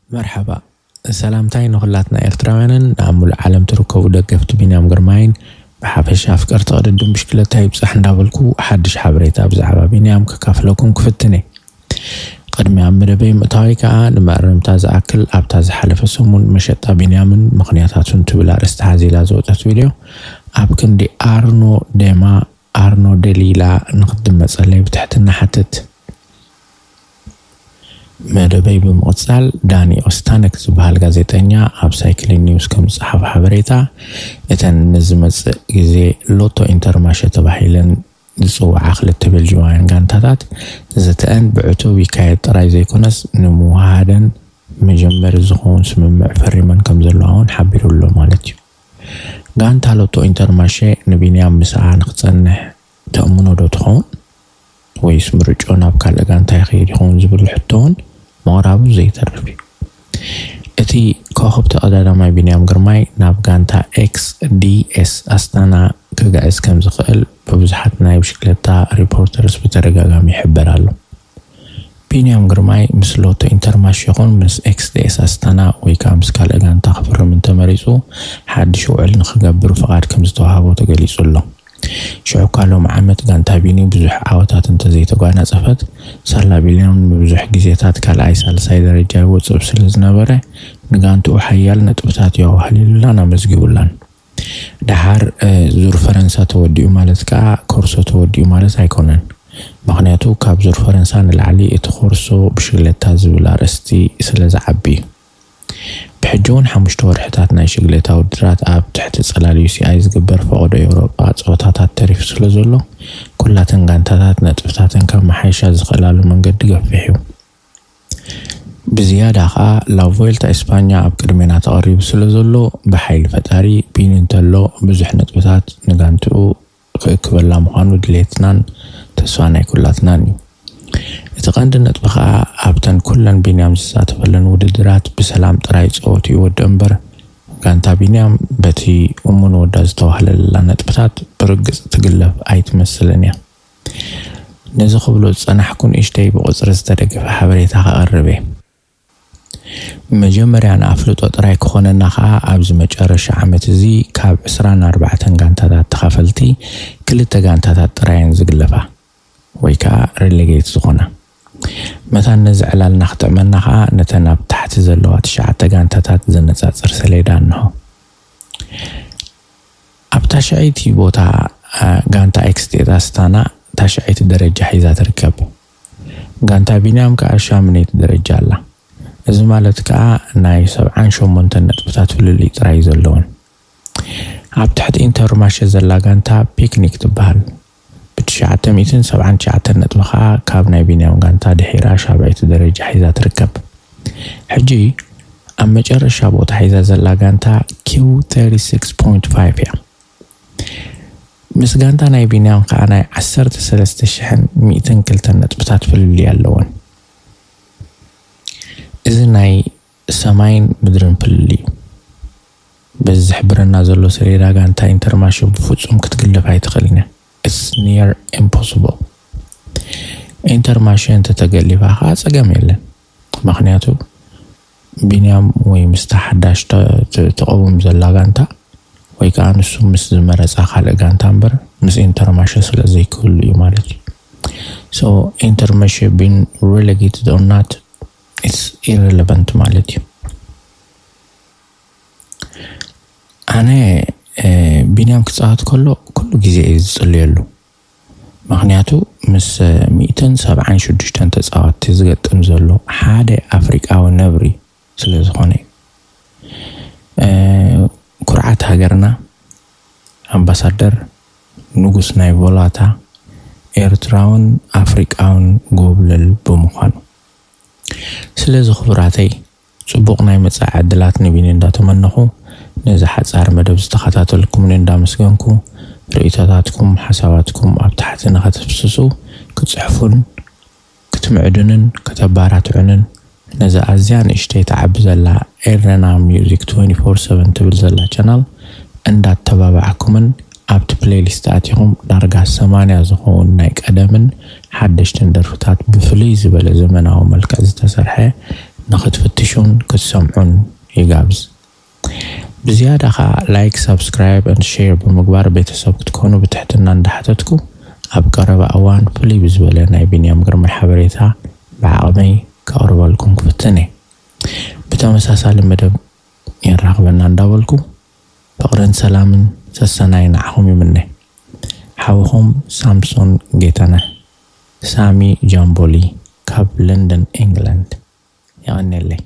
መርሓባ። ሰላምታይ ንኹላትና ኤርትራውያንን ኣብ ሙሉእ ዓለም ትርከቡ ደገፍቲ ቢንያም ግርማይን ብሓፈሻ ኣፍቀርቲ ቅድድም ብሽክለታ ይብጻሕ እንዳበልኩ፣ ሓድሽ ሓበሬታ ብዛዕባ ቢንያም ከካፍለኩም ክፍትን እየ። ቅድሚ ኣብ መደበይ ምእታወይ ከኣ፣ ንመእረምታ ዝኣክል፣ ኣብታ ዝሓለፈ ሰሙን መሸጣ ቢንያምን ምኽንያታቱን ትብል ኣርእስቲ ሓዚላ ዝወጸት ቪድዮ ኣብ ክንዲ ኣርኖ ደማ ኣርኖ ደሊላ ንኽትድመጸለይ ብትሕትና ሓትት። መደበይ ብምቕጻል፣ ዳኒ ኦስታነክ ዝበሃል ጋዜጠኛ ኣብ ሳይክሊን ኒውስ ከም ዝጸሓፎ ሓበሬታ፣ እተን ንዝመጽእ ግዜ ሎቶ ኢንተርማሸ ተባሂለን ዝጽውዓ ክልተ ቤልጂማውያን ጋንታታት፣ ዘተአን ብዕቱብ ይካየድ ጥራይ ዘይኮነስ፣ ንምውህሃደን መጀመሪ ዝኸውን ስምምዕ ፈሪመን ከም ዘለዋ እውን ሓቢሩ ኣሎ ማለት እዩ። ጋንታ ሎቶ ኢንተርማሸ ንቢንያም ምስኣ ንክጸንሕ ተእምኖ ዶ ትኸውን? ወይስ ምርጫኡ ናብ ካልእ ጋንታ ይኸይድ ይኸውን ዝብል ሕቶ እውን ምቕራቡ ዘይተርፍ እዩ። እቲ ኮኸብ ተቐዳዳማይ ቢንያም ግርማይ ናብ ጋንታ ኤክስ ዲ ኤስ ኣስታና ክግዕዝ ከም ዝኽእል ብብዙሓት ናይ ብሽክለታ ሪፖርተርስ ብተደጋጋሚ ይሕበር ኣሎ። ቢንያም ግርማይ ምስ ሎቶ ኢንተርማሽ ይኹን ምስ ኤክስ ዲ ኤስ ኣስታና ወይ ከዓ ምስ ካልእ ጋንታ ክፍርም እንተመሪጹ፣ ሓድሽ ውዕል ንክገብር ፍቓድ ከም ዝተዋህቦ ተገሊጹ ኣሎ። ሽዑ እኳ ሎም ዓመት ጋንታ ቢኒ ብዙሕ ዓወታት እንተዘይተጓናጸፈት፣ ሳላ ቢንያም ንብዙሕ ግዜታት ካልኣይ ሳልሳይ ደረጃ ይወጽእ ስለ ዝነበረ፣ ንጋንትኡ ሓያል ነጥብታት እዩ ኣዋህሊሉላን ኣመዝጊቡላን። ደሓር እ፣ ዙር ፈረንሳ ተወዲኡ ማለት ከኣ ኮርሶ ተወዲኡ ማለት ኣይኮነን። ምኽንያቱ ካብ ዙር ፈረንሳ ንላዕሊ እቲ ኮርሶ ብሽግለታ ዝብል ኣርእስቲ ስለ ዝዓቢ እዩ። ብሕጂ እውን ሓሙሽተ ወርሕታት ናይ ሽግለታ ውድድራት ኣብ ትሕቲ ጽላል ዩ ሲ ኣይ ዝግበር ፈቐዶ ኤውሮጳ ጸወታታት ተሪፉ ስለ ዘሎ፣ ኩላተን ጋንታታት ነጥብታተን ከመሓይሻ ዝኽእላሉ መንገዲ ገፊሕ እዩ። ብዝያዳ ኸኣ ላቮልታ እስፓኛ ኣብ ቅድሜና ተቐሪቡ ስለ ዘሎ፣ ብሓይሊ ፈጣሪ ቢኒ እንተሎ ብዙሕ ነጥብታት ንጋንትኡ ክእክበላ ምዃኑ ድሌትናን ተስፋ ናይ ኩላትናን እዩ። እቲ ቀንዲ ነጥቢ ኸኣ ኣብተን ኩለን ቢንያም ዝሳተፈለን ውድድራት ብሰላም ጥራይ ጸወቱ ይወድእ እምበር፣ ጋንታ ቢንያም በቲ እሙን ወዳ ዝተዋህለለላ ነጥብታት ብርግጽ ትግለፍ ኣይትመስልን እያ። ነዚ ክብሎ ዝጸናሕኩ ንእሽተይ ብቑጽሪ ዝተደገፈ ሓበሬታ ከቕርብ እየ። መጀመርያ ንኣፍልጦ ጥራይ ክኾነና ኸኣ ኣብዚ መጨረሻ ዓመት እዚ ካብ ዕስራን ኣርባዕተን ጋንታታት ተኻፈልቲ ክልተ ጋንታታት ጥራየን ዝግለፋ ወይ ከኣ ሬሌጌት ዝኾና። መታን ነዚ ዕላልና ክጥዕመና ኸኣ ነተን ኣብ ታሕቲ ዘለዋ ትሽዓተ ጋንታታት ዘነጻጽር ሰሌዳ እንሆ። ኣብ ታሽዐይቲ ቦታ እ፣ ጋንታ ኤክስቴት ኣስታና ታሽዐይቲ ደረጃ ሒዛ ትርከብ። ጋንታ ቢንያም ከኣ ሻምነይቲ ደረጃ ኣላ። እዚ ማለት ከኣ ናይ ሰብዓን ሸሞንተን ነጥብታት ፍልልይ ጥራይ ዘለወን። ኣብ ትሕቲ ኢንተርማሸ ዘላ ጋንታ ፒክኒክ ትበሃል። ብትሽዓተ ሚእትን ሰብዓን ትሽዓተን ነጥቢ ከኣ ካብ ናይ ቢንያም ጋንታ ድሒራ ሻብዐይቲ ደረጃ ሒዛ ትርከብ። ሕጂ ኣብ መጨረሻ ቦታ ሒዛ ዘላ ጋንታ ኪው ተርቲ ሲክስ ፖይንት ፋይቭ እያ። ምስ ጋንታ ናይ ቢንያም ከኣ ናይ ዓሰርተ ሰለስተ ሽሕን ሚእትን ክልተን ነጥብታት ፍልልይ ኣለወን። እዚ ናይ ሰማይን ምድርን ፍልልይ እዩ። በዚ ዝሕብረና ዘሎ ሰሌዳ ጋንታ ኢንተርማሸ ብፍጹም ክትግለፍ ኣይትኽእልን እያ። It's near impossible። ኢንተርማሸ እንተተገሊፋ ከኣ ጸገም የለን። ምኽንያቱ ቢንያም ወይ ምስታ ሓዳሽ ተ-፣ ተ-፣ ተቐውም ዘላ ጋንታ ወይ ከኣ ንሱ ምስ ዝመረጻ ካልእ ጋንታ እምበር ምስ ኢንተርማሸ ስለ ዘይክህሉ እዩ ማለት እዩ። So ኢንተርማሸ ቢን relegated or not, it's irrelevant ማለት እዩ። ኣነ እ፣ ቢንያም ክጻወት ከሎ ኩሉ ግዜ እየ ዝጽልየሉ። ምኽንያቱ ምስ እ፣ ሚእትን ሰብዓን ሽዱሽተን ተጻወትቲ ዝገጥም ዘሎ ሓደ ኣፍሪቃዊ ነብሪ ስለ ዝኾነ እዩ። እ፣ ኩርዓት ሃገርና፣ ኣምባሳደር፣ ንጉስ ናይ ቮላታ፣ ኤርትራውን ኣፍሪቃውን ጎብለል ብምዃኑ። ስለዚ ክቡራተይ፣ ጽቡቕ ናይ መጻኢ ዕድላት ንቢኒ እንዳተመነኹ፣ ነዚ ሓጻር መደብ ዝተኸታተልኩምኒ እንዳመስገንኩ፣ ርእይቶታትኩም፣ ሓሳባትኩም ኣብ ታሕቲ ንኸተፍስሱ፣ ክትጽሕፉን ክትምዕዱንን ከተባራትዑንን፣ ነዛ ኣዝያ ንእሽተይ ትዓቢ ዘላ ኤረና ሚውዚክ ትወንቲ ፎር ሰቨን ትብል ዘላ ቻናል እንዳተባባዕኩምን ኣብቲ ፕሌሊስት ኣቲኹም ዳርጋ ሰማንያ ዝኸውን ናይ ቀደምን ሓደሽትን ደርፍታት ብፍልይ ዝበለ ዘመናዊ መልክዕ ዝተሰርሐ ንኽትፍትሹ ክትሰምዑን ይጋብዝ። ብዝያዳ ከዓ like, subscribe and share ብምግባር ቤተሰብ ክትኮኑ ብትሕትና እንዳሓተትኩ፣ ኣብ ቀረባ እዋን ፍልይ ብዝበለ ናይ ቢንያም ግርማይ ሓበሬታ ብዓቕመይ ከቕርበልኩም ክፍትን እየ። ብተመሳሳሊ መደብ የራኽበና እንዳበልኩ፣ ፍቕርን ሰላምን ሰሰናይ ንዓኹም ይምነ። ሓውኹም ሳምሶን ጌታነህ፣ ሳሚ ጃምቦሊ፣ ካብ ለንደን ኢንግላንድ። የቐንየለይ።